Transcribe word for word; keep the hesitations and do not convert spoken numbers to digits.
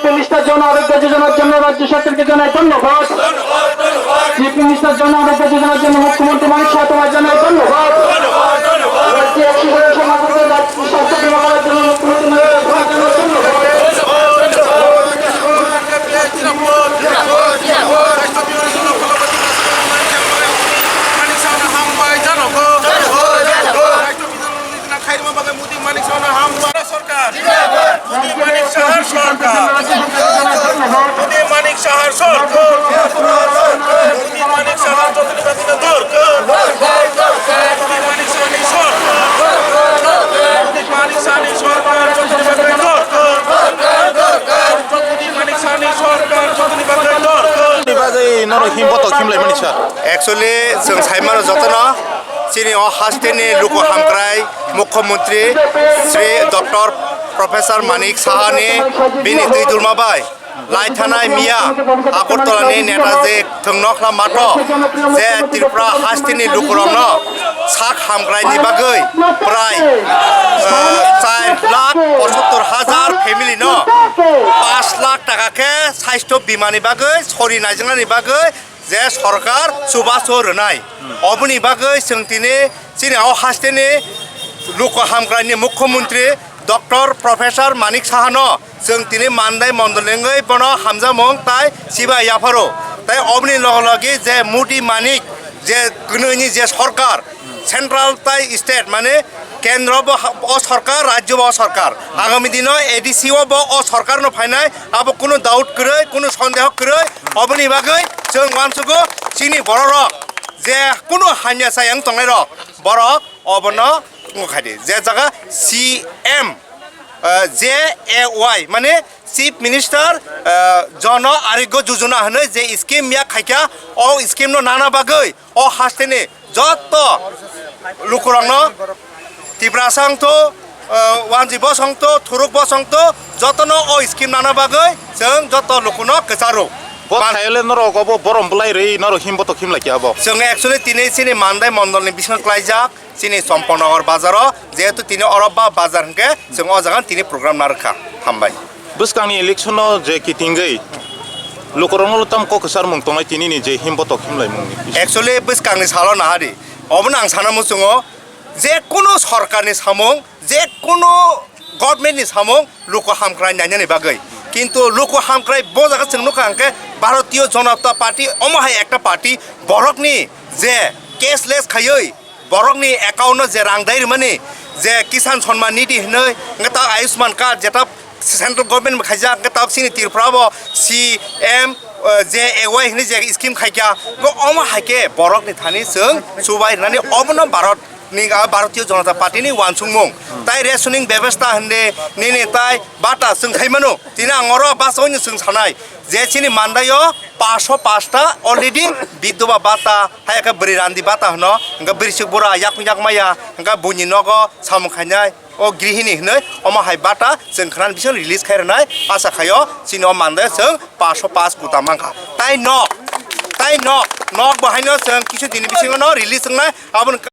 মিনিস্টার জন আরোগ্য যোজনার জন্য রাজ্য সরকারকে জানাই ধন্যবাদ। চিফ মিনিস্টার জন আরোগ্য যোজনার জন্য মুখ্যমন্ত্রী মানিক সাহা তোমায় জানাই ধন্যবাদ। রাজ্যে একশো জন সমাজকে রাজ্য স্বাস্থ্য বীমা করার জন্য মুখ্যমন্ত্রী মানিক সাহা তোমায় জানাই ধন্যবাদ। Khairma bagwi Modi Manik Sahano hambai. Modi Manik Sahar sorkar. Modi Manik Sahar sorkar. Modi Manik Sahar jotoni bagwi no dorkar. Modi Manik Sahani sorkar. Modi Manik Sahani sorkar jotoni bagwi dorkar. Modi Manik Sahani sorkar jotoni bagwi dorkar. Ni bagwi norok himbo to khimlai mani sir. Actually, chwng sai mano jotono. Chini o hasteni luku hamkrai mukhyamantri Shri Doctor Professor Manik Sahani bini twi dulma bai lai thanai miya Agartala ni Netaji thwng nokla mato je Tripura hasteni lukurokno sak hamkraini bagwi prai, eh, char lakh pochattor hajar family no pash lakh taka khe sasthyo bima ni bagwi sori naijaknani bagwi je sorkar chubachu rwnai. Oboni bagwi chwng tini chini o hasteni luku hamkraini mukhyamantri Doctor Professor Manik Sahano chwng tini mandai mondol wngwi bono hamjakmung tai chibai yapharo. Tai oboni loge loge je Modi Manik je kwnwini je sorkar, central tai state, mane kendro bo ha-, o sorkar, rajyo bo o sorkar. Agami dino A D C o bo o sorkar no phainai, abo kunu doubt kwrwi, kunu sondeho kwrwi, oboni bagwi chwng uansugo chini bororok je kunu hamya chayang tongnai rok, borok obono wngkha di. Je jaga C M, eh, J A Y, mane Chief Minister, eh, Jono Arogya Yojana hwnwi je scheme ya khaikha, o scheme no nana bagwi o hasteni jotto lukurokno, Tiprasa wngtho, eh, Wanji bosong to, Thuruk bosong to, jotono o scheme nana bagwi chwng jotto lukuno kwcharo. Bo Man- thayole norok obo borom bwlai rwi norok himbo to khimlai khe abo. Chwng actually tini chini mandai mondolni bisingo klaijak. Chini Champanagar bazaro, jehetu tini oro ba bazar hwnkhe, chwng o jaga tini program narwkha. Hambai. Bwskangni election-o je kitingwi lukurokno tamo kok kwcharmung tongnai tinini je himbotok himlaimungni. Actually, bwskangni salo nahadi. Obono ang sana muchungo, je kunu sorkarni samung, je kunu government-ni samung, luku hamkrai nainani bagwi. Kintu luku hamkrai bo jaga chwng nukha hwnkhe Bharatiya Janata Party, omo hai ekta party, borokni je cashless khaiwi, borokni account-o je rang dai rwmani, je Kisan Samman Nidhi hinwi, hwnkhe ta Ayushman card, jeta central government bai khaijak, hwnkhe ta chini Tripura bo C M, eh, J A Y hinwi je scheme khaikha, bo omo hai khe borokni thani chwng chubai rwnani obono Bharat ni, ah, Bharatiya Janata Party ni uansukmung. Tai rationing bebostha hwnde nini tai bata chwng khai mano. Tini ang oro bachai no chwng sanai je chini mandai o paanch sho paanch ta already bidhoba bata, hai khe bwrwi randi bata hwno, hwnkhe bwrwi suk bura yakung yak maya, hwnkhe buini nogo samung khainai o grihini hwnwi omo hai bata chwng khwnani bisingo release khai rwnai. Acha khaio chini o mandai o chwng paanch sho paanch kuta mankha. Tai nok, tai nok, nok bo haino chwng kisu dini bisingo no release wngnai. Aboni